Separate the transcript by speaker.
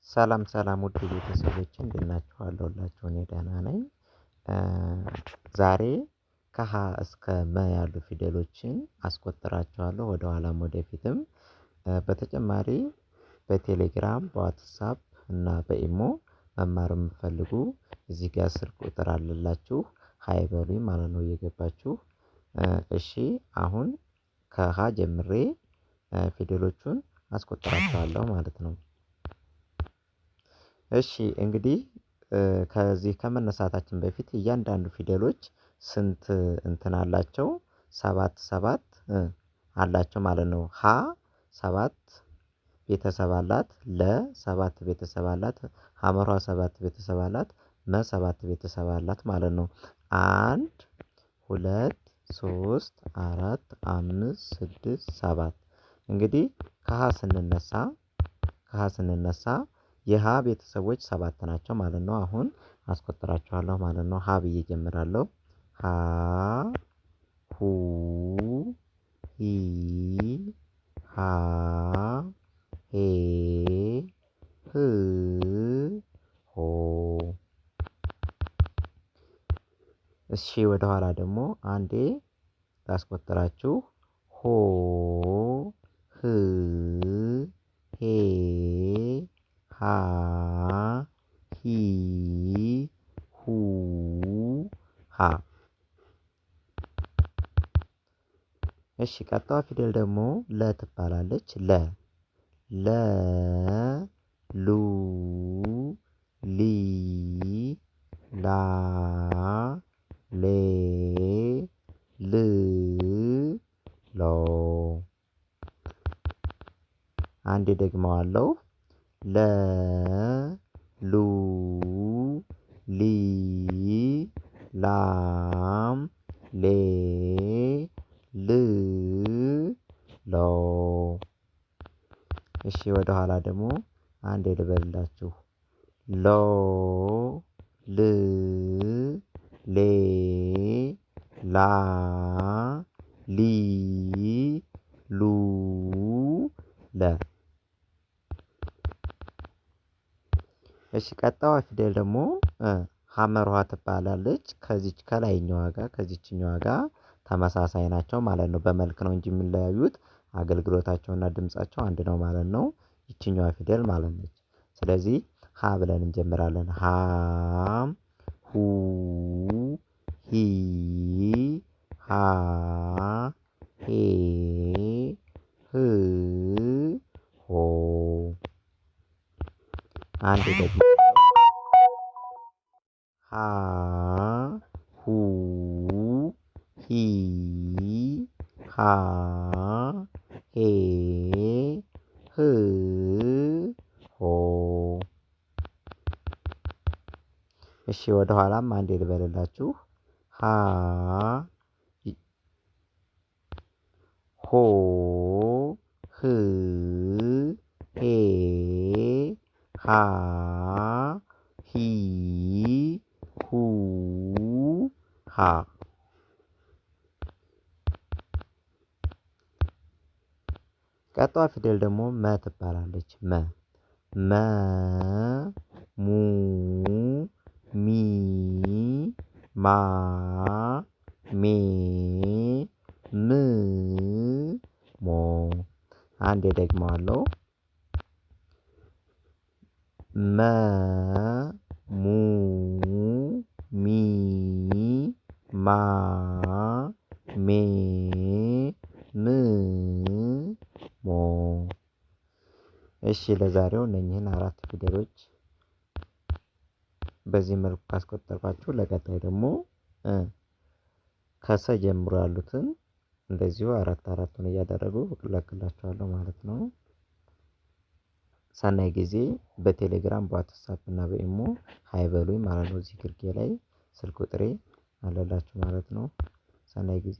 Speaker 1: ሰላም ሰላም ውድ ቤተሰቦች እንዴት ናችሁ? አለሁላችሁ እኔ ደህና ነኝ። ዛሬ ከሀ እስከ መ ያሉ ፊደሎችን አስቆጥራችኋለሁ ወደኋላም ወደፊትም። በተጨማሪ በቴሌግራም በዋትሳፕ እና በኢሞ መማር የምትፈልጉ እዚህ ጋር ስልክ ቁጥር አለላችሁ hi በሉኝ ማለት ነው እየገባችሁ። እሺ አሁን ከሀ ጀምሬ ፊደሎቹን አስቆጥራችኋለሁ ማለት ነው። እሺ እንግዲህ ከዚህ ከመነሳታችን በፊት እያንዳንዱ ፊደሎች ስንት እንትን አላቸው? ሰባት ሰባት አላቸው ማለት ነው። ሀ ሰባት ቤተሰብ አላት። ለ ሰባት ቤተሰብ አላት። ሐመሯ ሰባት ቤተሰብ አላት። መ ሰባት ቤተሰብ አላት ማለት ነው። አንድ ሁለት ሶስት አራት አምስት ስድስት ሰባት። እንግዲህ ከሀ ስንነሳ ከሀ ስንነሳ የሀ ቤተሰቦች ሰባት ናቸው ማለት ነው። አሁን አስቆጥራችኋለሁ ማለት ነው። ሀ ብዬ ጀምራለሁ። ሀ ሁ ሂ ሃ ሄ ህ ሆ። እሺ ወደኋላ ደግሞ አንዴ ላስቆጥራችሁ። ሆ ህ ሄ ሃ ሂ ሁ ሃ። እሺ ቀጣዋ ፊደል ደግሞ ለ ትባላለች። ለ ለ ሉ ሊ ላ ሌ ል ሎ። አንዴ ደግመዋለሁ። ለ ሉ ሊ ላ ሌ ል ሎ። እሺ ወደኋላ ደግሞ አንዴ ልበልላችሁ። ሎ ል ሌ ላ ሊ ሉ ለ። እሺ ቀጣዋ ፊደል ደግሞ ሀመር ውሃ ትባላለች። ከዚች ከላይኛዋ ጋር ከዚችኛዋ ጋር ተመሳሳይ ናቸው ማለት ነው። በመልክ ነው እንጂ የሚለያዩት አገልግሎታቸውና ድምፃቸው አንድ ነው ማለት ነው። ይችኛዋ ፊደል ማለት ነች። ስለዚህ ሀ ብለን እንጀምራለን። ሀ ሁ ሂ ሃ ሄ ህ ሆ። አንድ ደግሞ ሃ ሁ ሂ ሃ ሄ ህ ሆ። እሺ ወደ ኋላም አንዴ ልበልላችሁ። ሃ ሆ ህ ሄ ሃ ሂ ሁ ሃ። ቀጣዋ ፊደል ደግሞ መ ትባላለች። መ መ ሙ ሚ ማ ሜ ም ሞ። አንዴ ደግመዋለሁ። መ ሙ ሚ ማ ሜ ም ሞ። እሺ ለዛሬው እነኚህን አራት ፊደሎች በዚህ መልኩ ካስቆጠርኳችሁ ለቀጣይ ደግሞ ከሰ ጀምሮ ያሉትን እንደዚሁ አራት አራቱን እያደረጉ እለቅላችኋለሁ ማለት ነው። ሰናይ ጊዜ። በቴሌግራም በዋትሳፕ እና በኢሞ hi በሉኝ ማለት ነው። እዚህ ግርጌ ላይ ስልክ ቁጥሬ አለላችሁ ማለት ነው። ሰናይ ጊዜ።